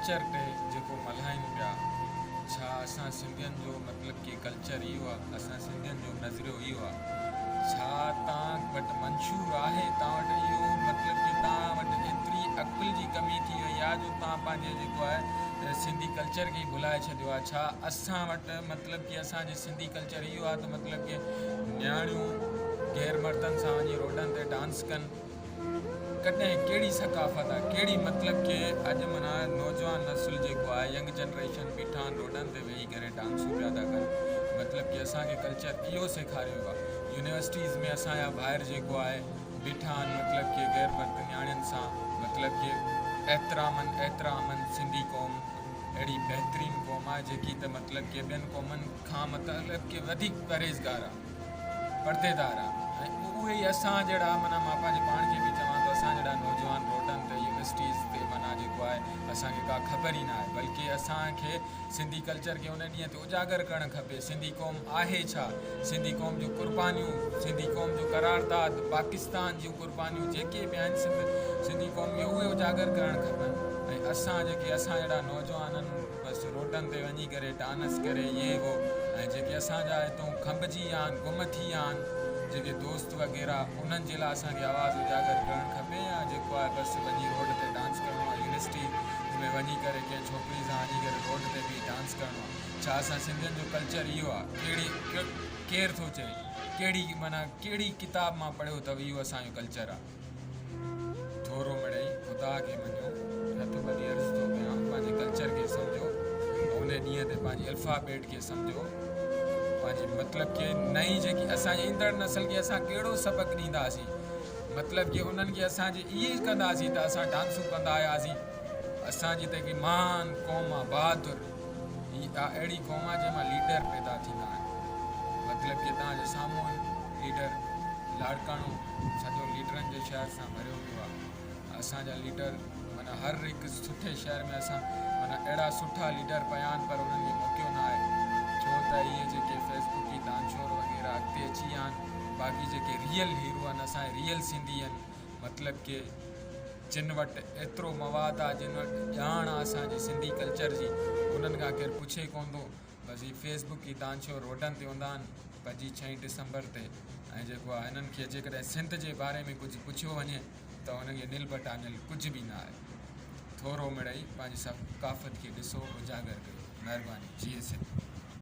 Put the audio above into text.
Culture day جيڪو ملهائين پيا ڇا اسان سنڌين جو مطلب ڪي ڪلچر اهو آ اسان سنڌين جو نظريو اهو آ ڇا تان وٽ منشور آهي تان وٽ اهو مطلب ڪي تان وٽ ايتري عقل جي ڪمي ٿي وئي آ جو تان پنهنجي جيڪو آهي سنڌي ڪلچر کي ئي ڀلائي ڇڏيو آ ڇا اسان وٽ مطلب ڪي اسان جي سنڌي ڪلچر اهو آ ته مطلب ڪي نياڻيون غير مردن سان وڃي روڊن تي ڊانس ڪن ڪڏهن ڪهڙي ثقافت آ ڪهڙي مطلب ڪي اڄ معنيٰ نوجوان نسل جيڪو آهي ينگ جنريشن بيٺا آهن روڊن تي ويهي ڪري ڊانسون پيا ٿا ڪن مطلب ڪي اسان کي ڪلچر اهو سيکاريو ويو آ يونيورسٽيز ۾ اسان جا ڀائر جيڪو آهي بيٺا آهن مطلب ڪي غير مرد نياڻين سان مطلب ڪي احترامن احترامن سنڌي قوم اهڙي بهترين قوم آهي جيڪي ته مطلب ڪي ٻين قومن کان مطلب ڪي وڌيڪ پرهيزگار آ پرديدار آ ۽ اهي ئي اسان جهڙا معنيٰ مان پنهنجي پاڻ کي به چوان ٿو اسان جهڙا نوجوان روڊن تي يونيورسٽيز تي معنيٰ جيڪو آهي اسان کي ڪا خبر ئي نه آهي بلڪه اسان کي سنڌي ڪلچر کي ان ڏينهن تي اجاگر ڪرڻ کپي سنڌي قوم آهي ڇا سنڌي قوم جون قربانيون سنڌي قوم جو قرارداد پاڪستان جون قربانيون جيڪي به آهن سنڌ سنڌي قوم کي اهي اجاگر ڪرڻ کپن ۽ اسان جيڪي اسان جهڙا نوجوان آهن بس روڊن تي وڃي ڪري ڊانس ڪري يي وو ۽ جيڪي اسان جا هتون کنڀجي ويا آهن گم ٿي ويا آهن جيڪي دوست وغيره انهن جي لاء اسان کي آواز اجاگر ڪرڻ کپي يا جيڪو آهي بس وڃي روڊ تي ڊانس ڪرڻو آهي يونيورسٽي ۾ وڃي ڪري ڪنهن ڇوڪري سان وڃي ڪري روڊ تي بيهي ڊانس ڪرڻو آهي ڇا اسان سنڌين جو ڪلچر اهو آهي ڪهڙي ڪير ٿو چئي ڪهڙي معنيٰ ڪهڙي ڪتاب مان پڙهيو اٿو اهو اسان جو ڪلچر آهي. ٿورو مڙئي خدا کي مڃو، هٿ ٻڌي عرض ٿو ڪيان، پنهنجي ڪلچر کي سمجهو ۽ انهي ڏينهن تي پنهنجي الفابيٽ کي سمجهو، پنهنجي مطلب کي نئين جيڪي اسان جي ايندڙ نسل کي اسان ڪهڙو سبق ڏينداسين، مطلب کي انهن کي اسان جي ائين ئي ڪنداسين ته اسان ڊانسون ڪندا آياسين، اسان جي ته هڪڙي مهان قوم آ بهادر، هي اهڙي قوم آ جنهن مان ليڊر پيدا ٿيندا آهن، مطلب کي توهان جي سامهون آهن ليڊر لاڙڪاڻو. سڄو ليڊرن جي شهر سان ڀريو پيو آ اسان جا ليڊر معنيٰ هر هڪ سٺي شهر ۾ اسان معنيٰ اهڙا سٺا ليڊر پيا آهن پر انهن کي موقعو نه آهي ڇو ته اهي جيڪي فيسبوڪي دانشور وغيره اڳتي اچي ويا آهن باقي جيڪي ريئل هيرو آهن اسان جا ريئل سنڌي آهن مطلب ڪي جن وٽ ايترو مواد آ جن وٽ ڄاڻ آ اسان جي سنڌي ڪلچر جي انهن کان ڪير پڇي ڪونه ٿو بس هي فيسبوڪي دانشور روڊن تي هوندا آهن پنجين ڇهين ڊسمبر تي ۽ جيڪو آهي هنن کي جيڪڏهن سنڌ جي باري ۾ ڪجهه پڇيو وڃي ته هنن کي نل بٽا نل ڪجهه به نه آهي ٿورو مڙئي پنهنجي ثقافت کي ڏسو اجاگر ڪيو مهرباني جيئي سنڌ.